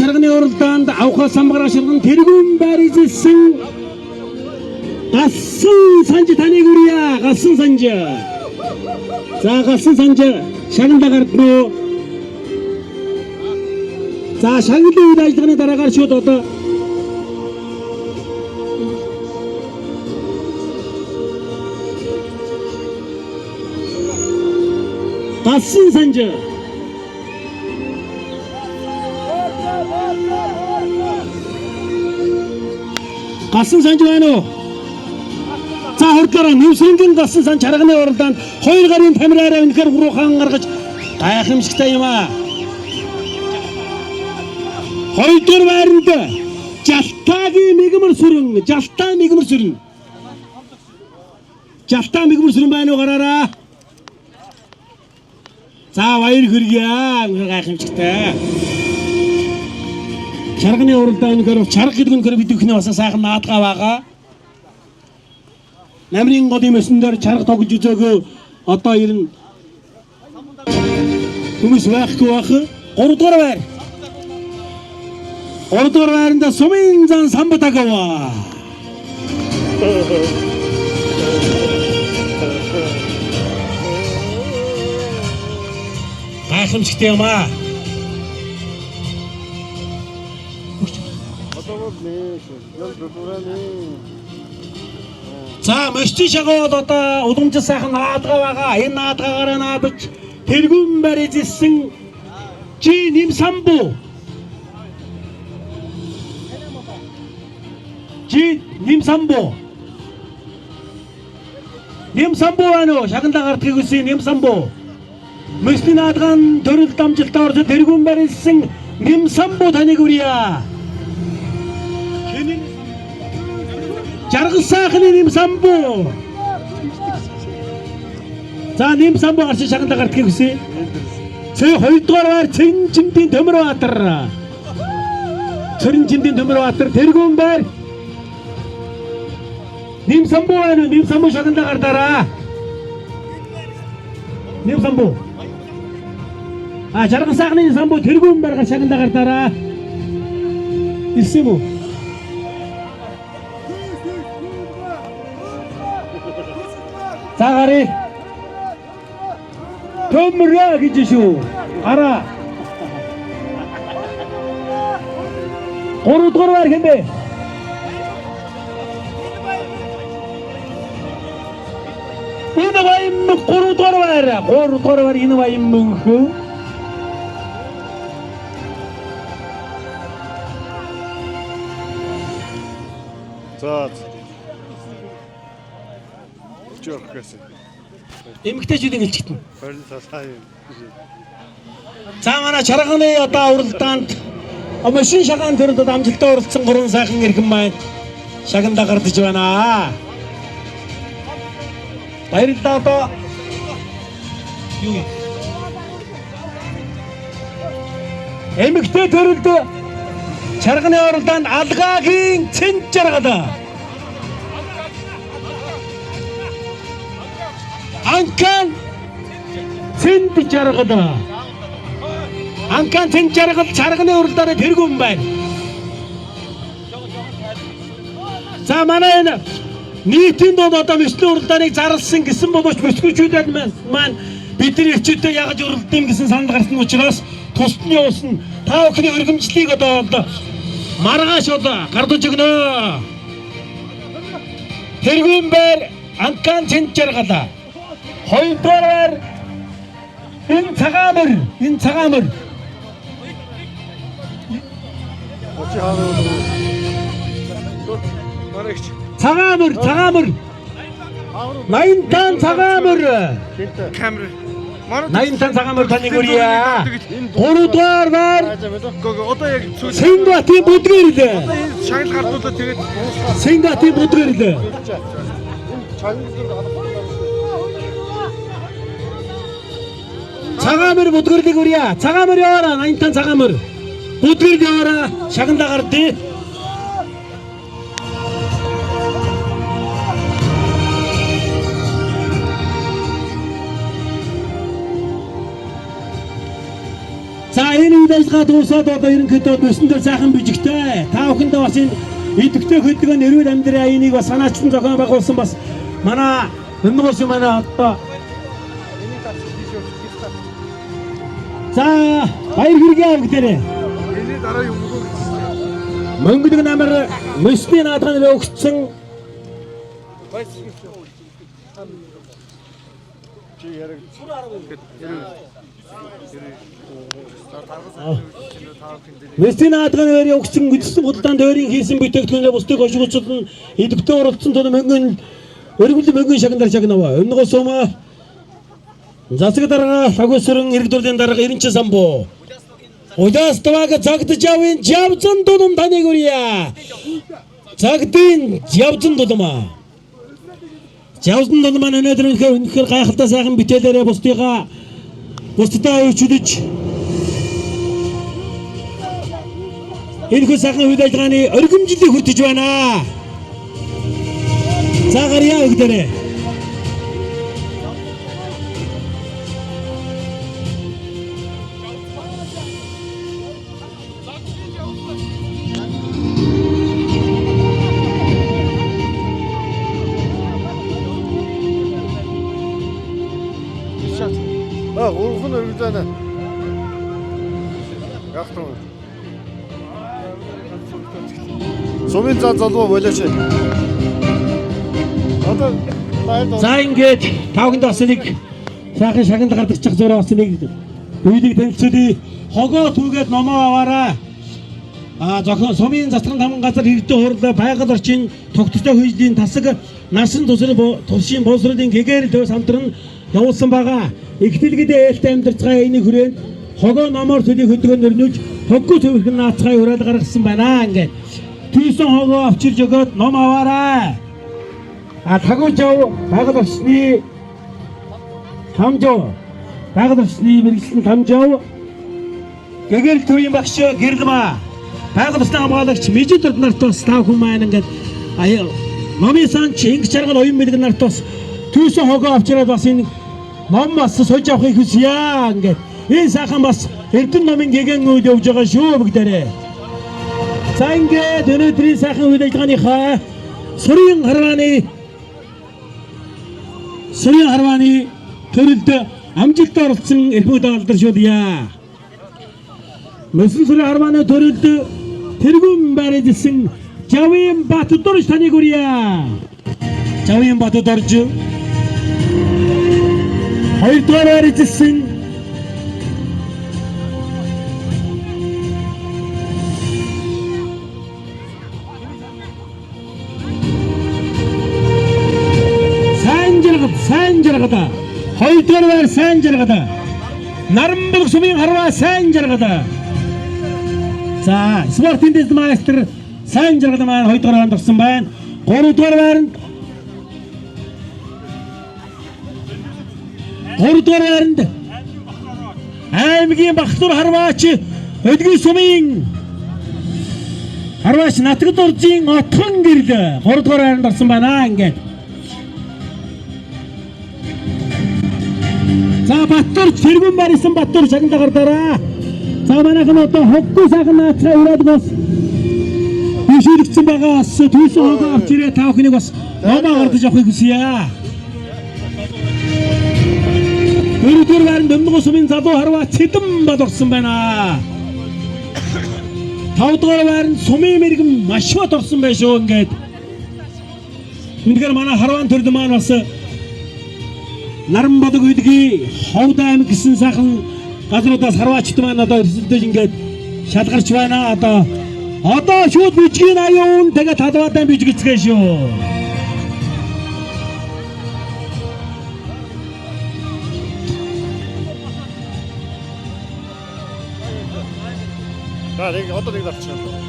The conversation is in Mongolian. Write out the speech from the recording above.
чарганы уралдаанд авхаа самгараа шалган тэргүүн байр эзэлсэн Галсан санж таныг үрье. Галсан санж. За галсан санж шагнала гардна уу? За шагналын үйл ажиллагааны дараагаар шууд одоо галсан санж. Галсан санж байна уу? За хурдлаараа Нэвсрэнгэн галсан сан чарганы уралдаанд хоёр гарын тамираараа үнэхээр хуруухан гаргаж гайхамшигтай юм аа. Хоёрдугаар байранд Жалтаагийн мигмэр сүрэн, Жалтаа мигмэр сүрэн. Жалтаа мигмэр сүрэн байна уу гараараа. За баяр хүргье. Үнэхээр гайхамшигтай. Чарганы уралдаан үнэхээр чарга гэдэг үнэхээр бид бүхний бас сайхан наадгаа байгаа. Намрын голын мөсөн дээр чарга тоглож үзээгүй одоо ер нь хүмүүс байхгүй байх. 3 дугаар байр. 3 дугаар байранда Сумын зан Самбатагава. Гайхамшигтай юм аа. Одоо бол нэ шүү. Ял дураны. За мөсчийн шагууд одоо уламжлал сайхан наадгаа байгаа. Энэ наадгаагаараа наадаж тэргүүн байр эзэлсэн Жи Нимсамбу. Жи Нимсамбу. Нимсамбу байна уу? Шагналаа гардгийг хүсье Нимсамбу. Мөсний наадгаан төрөл дамжилтаа орсон тэргүүн байр эзэлсэн Нимсамбу таныг үрье. Жаргал сайхны Нимсамбу. За Нимсамбу гарч шагналаа гардгийг хүсье. Цэ хоёрдугаар байр Цэнчимдийн Төмөрбаатар. Цэрэнчимдийн Төмөрбаатар тэргүүн байр. Нимсамбу байна уу? Нимсамбу шагналаа гардаараа. Нимсамбу. А жаргал сайхны Нимсамбу тэргүүн байр гар шагналаа гардаараа. Ирсэн юм уу? За гарыг. Төмрөө гэж шүү. Гараа. Гуравдугаар байр хэн бэ? Энэ баян гуравдугаар байр. Гуравдугаар байр энэ баян мөнхөө. За. Жорх гэсэн. Эмэгтэйчүүдийн гэлчгтэн. Хорин цасаа юм. За манай чарганы одоо уралдаанд машин шагаан төрөлд амжилттай оролцсон гурван сайхан эрхэм маань шагнала гардаж байна. Баярлалаа одоо юу юм? Эмэгтэй төрөлд чарганы уралдаанд Алгаагийн цэнт жаргал. Анкан цэнт жаргал. Анкан цэнт жаргал чарганы уралдааны тэргүүн байна. За манай энэ нийтийн дунд одоо мэслийн уралдааныг зарласан гэсэн боловч бүсгүйчүүдэд маань бидний эрчүүдтэй ягаж уралдсан гэсэн санал гарсан учраас тусад нь явуулсан та бүхний өргөмжлийг одоо маргааш одоо гардаж өгнө. Тэргүүн байр Анкан цэнт жаргал. Хоёрдугаар байр энэ цагаан мөр, энэ цагаан мөр. Очи хаа. Манайч. Цагаан мөр, цагаан мөр. 80 таан цагаан мөр. Камер. 80 таан цагаан мөр таныг үрье. Гуравдугаар байр Одоо яг сүүл Сэнгатын бүдгэр илээ. энэ шагнал гардуулаад тэгээд Сэнгатын бүдгэр илээ. Цагаан мөр бүдгэрлийг үрье. Цагаан мөр яваараа 80 таан цагаан мөр. Бүдгэрл яваараа шагналаа гардыг. За энэ үйл ажиллагаа дуусаад одоо ерөнхийдөө мөсөн дээр сайхан бижигтэй. Та бүхэндээ бас энэ идэвхтэй хөдөлгөөн эрүүл амьдрал энийг бас санаачлан зохион байгуулсан бас манай Өмнөгөөс манай одоо Энийг дарчих тийш явчих. за баяр хүргэе бүгдээрээ. Энэний дараа юм өгөө гэж байна. Мөнгөлөг намар мөсний наадган руу өгсөн Чи яриаг. Мөсний наадган дээр өгсөн үндсэн худалдаанд өөрийн хийсэн бүтээгдэхүүнээ бусдыг хошигдуулсан идэвхтэй оролцсон тун мөнгөн өргөлд мөнгөн шагналаар шагнав. Өмнөгөөс өмнө засаг дарга Лагусрын иргэд төрлийн дарга Эренчин самбуу. Улаас таваг загджавын жавзан дулам таныг үрье. Загдын жавзан дулам. Жавзан дулам маань өнөөдөр үнэхээр гайхалтай сайхан бүтээлээрээ бусдыгаа бусдаа өвчлөж энэхүү сайхан үйл ажиллагааны өргөмжлөлийг хүртэж байна. За гарья өгдөрэй. А гурван өргөж байна. Яг тоо. Сумын зан залуу болооч. Одоо лайв За ингээд та бүхэнд бас нэг сайхан шагнал гаргачих зураа бас нэг үйлийг танилцуулъя. Хогоо түүгээд номоо аваарай. А зохион сумын засгийн тамган газар иргэдийн хурлаа байгаль орчин тогтолцоо хөгжлийн тасаг насан туршийн туршийн боловсролын гэгэрэл төв самтран явуулсан байгаа. Их дэлгэдээ ээлтэй амьдарцгаа энэ хүрээнд хогоо номоор төлөй хөдөлгөөн өрнүүлж хоггүй төвхөн наацгаа уриал гаргасан байна ингээд. Түйсэн хогоо авчирж өгөөд ном аваарай. А тагуужав байгаль орчны тамжав байгаль орчны мэргэжилтэн тамжав гэгэрэл төвийн багш Гэрлэмаа байгаль орчны хамгаалагч Мижид нарт бас та хүн маань ингээд аяа номын санч инг чаргал оюун бэлэг нарт бас түйсэн хогоо авчираад бас энэ ном бас сольж авахыг хүсье ингээд энэ сайхан бас Эрдэнэ номын гэгэн үед явж байгаа шүү бүгдээрээ. За ингээд өнөөдрийн сайхан үйл ажиллагааныхаа сүрийн харвааны төрөлд амжилттай оролцсон элбэг алдаршуулъя. Мөсөн сүрийн харвааны төрөлд тэргүүн байрлалсан Жавын Батдорж таныг үрье. Жавын Батдорж хоёрдугаар байрлалсан Сайн жаргад, сайн жаргад. Хоёрдугаар байр сайн жаргад. Наранбулаг сумын харваа сайн жаргад. За, спортын дэд мастер сайн жаргад маань хоёрдугаар байранд орсон байна. Гуравдугаар байранд гуравдугаар байранд аймгийн Багтлуур харваач Өдгөн сумын харваач Натгад уржийн отхон гэрэл гуравдугаар байранд орсон байна ингээд. За Баттур тэргүүн барьсан Баттур шагналаа гардаараа. За манайхан одоо хоггүй сайхан наацгаа ураад бас бишүүлэгдсэн байгаа бас түйсэн хогоо авч ирээ та бүхнийг бас номоо гардаж авахыг хүсье. Дөрөвдүгээр байранд Өмнөгөө сумын залуу харваа Цэдэм бал орсон байна. Тавдугаар байранд сумын мэрэгэн Машват орсон байх шүү ингээд. Үнэхээр манай харваан төрд маань бас Наран болог үдгий Ховд аймаг гэсэн сайхан газруудаас харваачд маань одоо өрсөлдөж ингээд шалгарч байна одоо. Одоо шууд бүжгийн аюун тэгээ талбайдаа бүжгэцгээ шүү. За нэг одоо нэг дарчих.